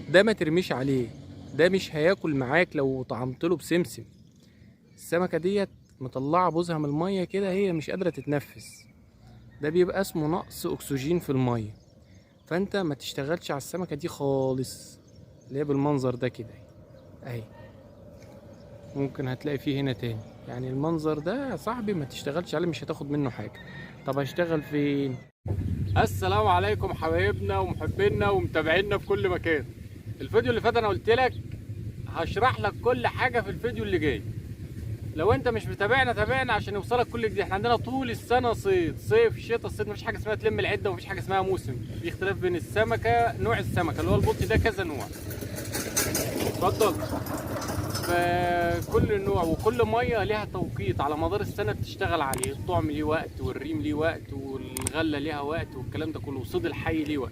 ده ما ترميش عليه، ده مش هياكل معاك لو طعمت له بسمسم. السمكة ديت مطلعه بوزها من المية كده، هي مش قادرة تتنفس، ده بيبقى اسمه نقص اكسجين في المية. فانت ما تشتغلش على السمكة دي خالص، اللي هي بالمنظر ده كده اهي. ممكن هتلاقي فيه هنا تاني، يعني المنظر ده يا صاحبي ما تشتغلش عليه، مش هتاخد منه حاجة. طب هشتغل فين؟ السلام عليكم حبايبنا ومحبينا ومتابعينا في كل مكان. الفيديو اللي فات انا قلت لك هشرح لك كل حاجة في الفيديو اللي جاي. لو انت مش متابعنا تابعنا عشان يوصلك كل جديد. احنا عندنا طول السنة صيد، صيف شتاء صيد، مفيش حاجة اسمها تلم العدة ومفيش حاجة اسمها موسم. في اختلاف بين السمكة، نوع السمكة اللي هو البلطي ده كذا نوع، اتفضل. فكل نوع وكل مية ليها توقيت على مدار السنة بتشتغل عليه. الطعم ليه وقت، والريم ليه وقت، والغلة ليها وقت، والكلام ده كله، وصيد الحي ليه وقت.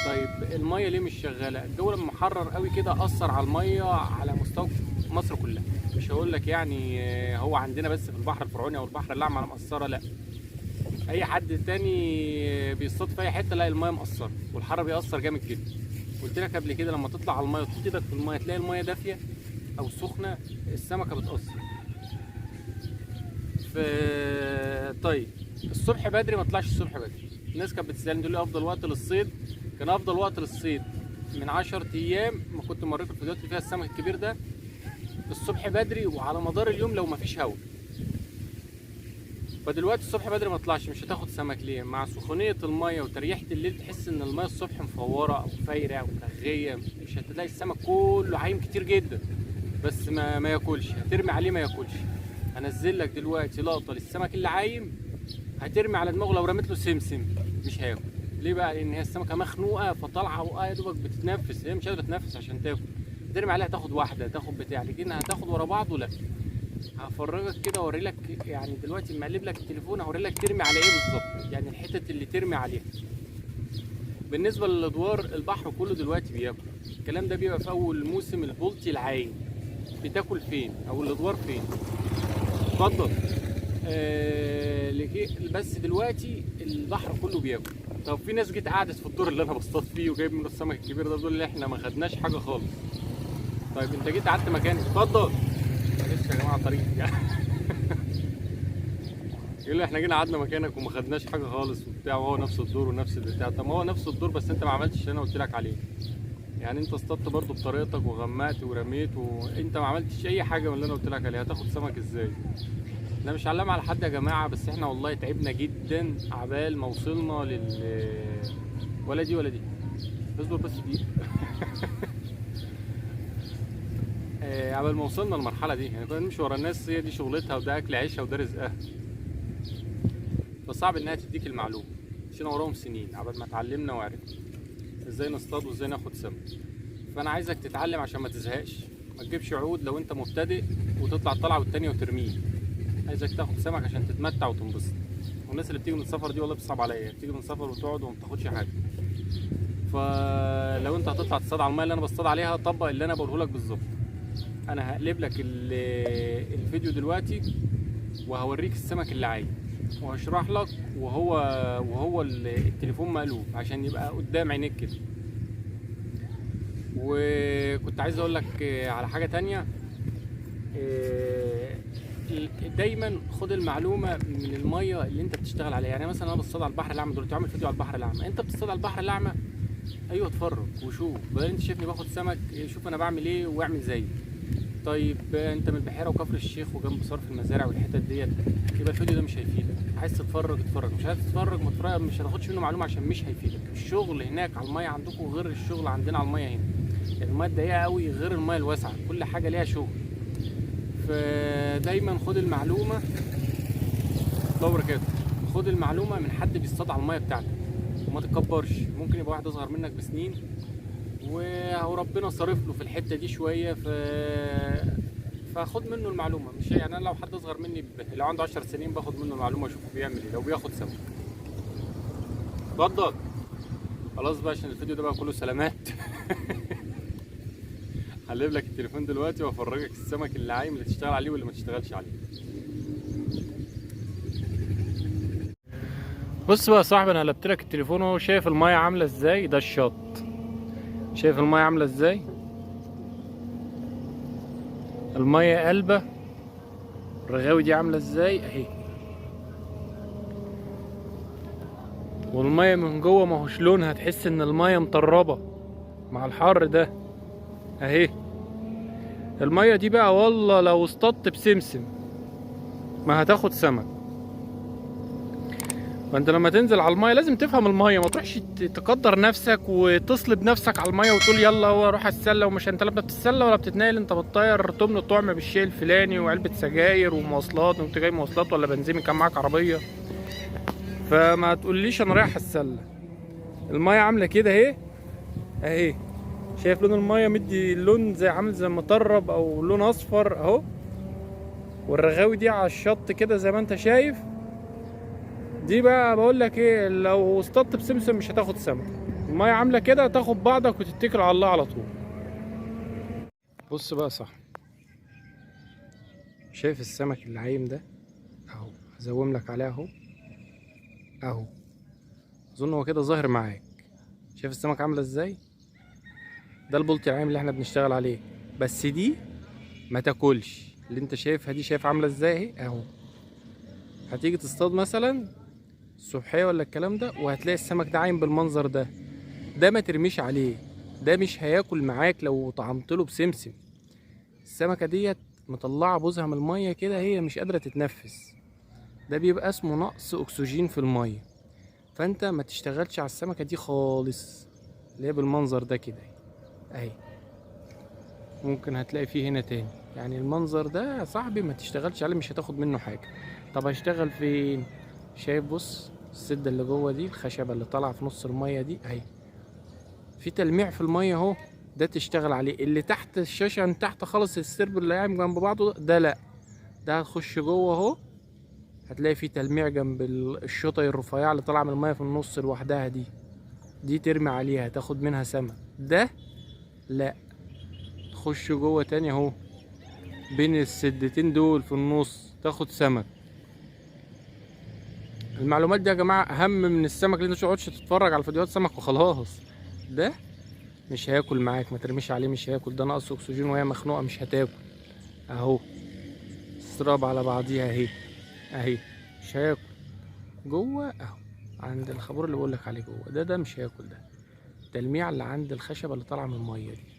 طيب المية ليه مش شغالة؟ الجو لما حرر قوي كده اثر على المية على مستوى مصر كلها. مش هقول لك يعني هو عندنا بس في البحر الفرعوني او البحر الاحمر مقصرة، لا، اي حد تاني بيصطاد في اي حتة لا، المية مقصرة والحر بيأثر جامد جدا. قلت لك قبل كده لما تطلع على المية وتحط ايدك في المية تلاقي المية دافيه او سخنة، السمكة بتأثر. ف طيب الصبح بدري ما تطلعش الصبح بدري. الناس كانت بتسالني تقول لي افضل وقت للصيد، كان افضل وقت للصيد من 10 ايام ما كنت مريت الفيديوهات اللي فيها السمك الكبير ده، الصبح بدري وعلى مدار اليوم لو مفيش هواء. فدلوقتي الصبح بدري ما تطلعش، مش هتاخد سمك. ليه؟ مع سخونيه المية وتريحه الليل تحس ان المية الصبح مفوره او فايره او رغيه، مش هتلاقي السمك كله عايم كتير جدا، بس ما ياكلش. هترمي عليه ما ياكلش. هنزل لك دلوقتي لقطة للسمك اللي عايم، هترمي على دماغه، لو رميت له سمسم مش هياكل. ليه بقى؟ لان هي السمكة مخنوقه فطالعه ويا دوبك بتتنفس، هي مش قادرة تتنفس عشان تاكل. ترمي عليها تاخد واحدة، تاخد بتاع، لكن هتاخد ورا بعضه لا. هفرجك كده اوري لك، يعني دلوقتي لما اقلب لك التليفون هوري لك ترمي على ايه بالظبط، يعني الحتت اللي ترمي عليها. بالنسبة للادوار، البحر كله دلوقتي بياكل. الكلام ده بيبقى في اول موسم البلطي العايم. بتاكل فين او الادوار فين؟ اتفضل. بس دلوقتي البحر كله بياكل. طب في ناس جت قعدت في الدور اللي انا بصطاد فيه وجايب منه السمك الكبير ده، دول اللي احنا ما خدناش حاجة خالص. طيب انت جيت قعدت مكاني، اتفضل. معلش يا جماعة طريق يعني. يقول لي احنا جينا قعدنا مكانك وما خدناش حاجة خالص وبتاع، وهو نفس الدور ونفس البتاع. طب ما هو نفس الدور، بس انت ما عملتش اللي انا قلت لك عليه. يعني انت اصطدت برضو بطريقتك وغمقت ورميت، وانت ما عملتش اي حاجة من اللي انا قلت لك عليها، هتاخد سمك ازاي؟ انا مش علام على حد يا جماعة، بس احنا والله تعبنا جدا عبال ما وصلنا لل ولا دي ولا دي. اصبر بس دقيقة. عبال ما وصلنا للمرحلة دي، يعني كنا نمشي ورا الناس، هي دي شغلتها وده اكل عيشها وده رزقها، فصعب انها تديك المعلومة. مشينا وراهم سنين عبال ما اتعلمنا وعرفنا ازاي نصطاد وازاي ناخد سمك. فانا عايزك تتعلم عشان ما تزهقش، ما تجيبش عود لو انت مبتدئ وتطلع طلعه والتانية وترميه. عايزك تاخد سمك عشان تتمتع وتنبسط. والناس اللي بتيجي من السفر دي والله بتصعب عليا، بتيجي من السفر وتقعد وما بتاخدش حاجة. فلو انت هتطلع تصطاد على المية اللي انا بصطاد عليها، طبق اللي انا بقوله لك بالظبط. انا هقلب لك الفيديو دلوقتي وهوريك السمك اللي عايم وهشرح لك، وهو التليفون مقلوب عشان يبقى قدام عينيك كده. وكنت عايز اقول لك على حاجة تانية، دايما خد المعلومة من المية اللي انت بتشتغل عليها. يعني مثلا انا بصطاد على البحر الاعمى دلوقتي، عامل فيديو على البحر الاعمى، انت بتصطاد على البحر الاعمى، ايوه اتفرج وشوف، بدل انت شايفني باخد سمك شوف انا بعمل ايه واعمل زيي. طيب انت من البحيرة وكفر الشيخ وجنب صرف المزارع والحتت ديت، يبقى الفيديو ده مش هيفيدك. عايز تتفرج اتفرج، مش عايز تتفرج ما تتفرج، مش هتاخدش منه معلومة عشان مش هيفيدك. الشغل هناك على المية عندكم غير الشغل عندنا على المية هنا، يعني المية الضيقه قوي غير المية الواسعة، كل حاجة ليها شغل. فدايما خد المعلومة، الله وبركاته، خد المعلومة من حد بيصطاد على المية بتاعتك وما تتكبرش. ممكن يبقى واحد اصغر منك بسنين وربنا صارف له في الحتة دي شوية، فخد منه المعلومة. مش يعني انا لو حد اصغر مني لو عنده 10 سنين باخد منه المعلومة واشوفه بيعمل ايه لو بياخد سمك. اتفضل. خلاص بقى عشان الفيديو ده بقى كله سلامات. هقلب لك التليفون دلوقتي وافرجك السمك اللي عايم اللي تشتغل عليه واللي ما تشتغلش عليه. بص بقى يا صاحبي، انا قلبت لك التليفون وهو شايف المايه عامله ازاي. ده الشط، شايف المية عاملة ازاي؟ المية قلبة، الرغاوي دي عاملة ازاي اهي، والمية من جوه ما هوش لونها، تحس ان المية مطربة مع الحر ده اهي. المية دي بقى والله لو اصطدت بسمسم ما هتاخد سمك. فانت لما تنزل على المية لازم تفهم المية، ما تروحش تقدر نفسك وتصلب نفسك على المية وتقول يلا هو روح اتسلى، ومش انت لا بتتسلى ولا بتتنقل، انت بتطير تمن الطعم بالشيء الفلاني وعلبة سجاير ومواصلات، وانت جاي مواصلات ولا بنزين كان معاك عربية. فما تقوليش انا رايح اتسلى. المية عامله كده اهي اهي، شايف لون المية مدي اللون زي عامل زي مطرب او لون اصفر اهو، والرغاوي دي على الشط كده زي ما انت شايف. دي بقى بقول لك ايه، لو اصطدت بسمسم مش هتاخد سمك. المية عامله كده تاخد بعضك وتتكل على الله على طول. بص بقى صح، شايف السمك اللي عايم ده اهو، هزوم لك عليه اهو اهو، اظن هو كده ظاهر معاك. شايف السمك عامله ازاي؟ ده البلطي العايم اللي احنا بنشتغل عليه، بس دي ما تاكلش. اللي انت شايفها دي شايف عامله ازاي اهي اهو. هتيجي تصطاد مثلا الصبحية ولا الكلام ده، وهتلاقي السمك ده عايم بالمنظر ده، ده ما ترميش عليه، ده مش هياكل معاك لو طعمت له بسمسم. السمكة ديت مطلعه بوزها من المية كده، هي مش قادرة تتنفس، ده بيبقى اسمه نقص اكسجين في المية. فانت ما تشتغلش على السمكة دي خالص اللي هي بالمنظر ده كده اهي. ممكن هتلاقي فيه هنا تاني، يعني المنظر ده يا صاحبي ما تشتغلش عليه، مش هتاخد منه حاجة. طب هشتغل فين؟ شايف بص السده اللي جوه دي، الخشبة اللي طالعه في نص المية دي اهي، في تلميع في المية اهو، ده تشتغل عليه. اللي تحت الشاشة من تحت خالص السرب اللي قاعد جنب بعضه ده لا، ده هتخش جوه اهو، هتلاقي في تلميع جنب الشطي الرفيعة اللي طالعه من المية في النص لوحدها دي، دي ترمي عليها تاخد منها سمك. ده لا، تخش جوه تاني اهو بين السدتين دول في النص تاخد سمك. المعلومات دي يا جماعة اهم من السمك، اللي انت متقعدش تتفرج على فيديوهات سمك وخلاص. ده مش هياكل معاك، ما ترميش عليه مش هياكل، ده نقص اكسجين وهي مخنوقه مش هتاكل اهو، سراب على بعضيها اهي اهي، مش هياكل جوه اهو عند الخابور اللي بقولك عليه جوه ده، ده مش هياكل. ده التلميع اللي عند الخشبة اللي طالعه من المية دي.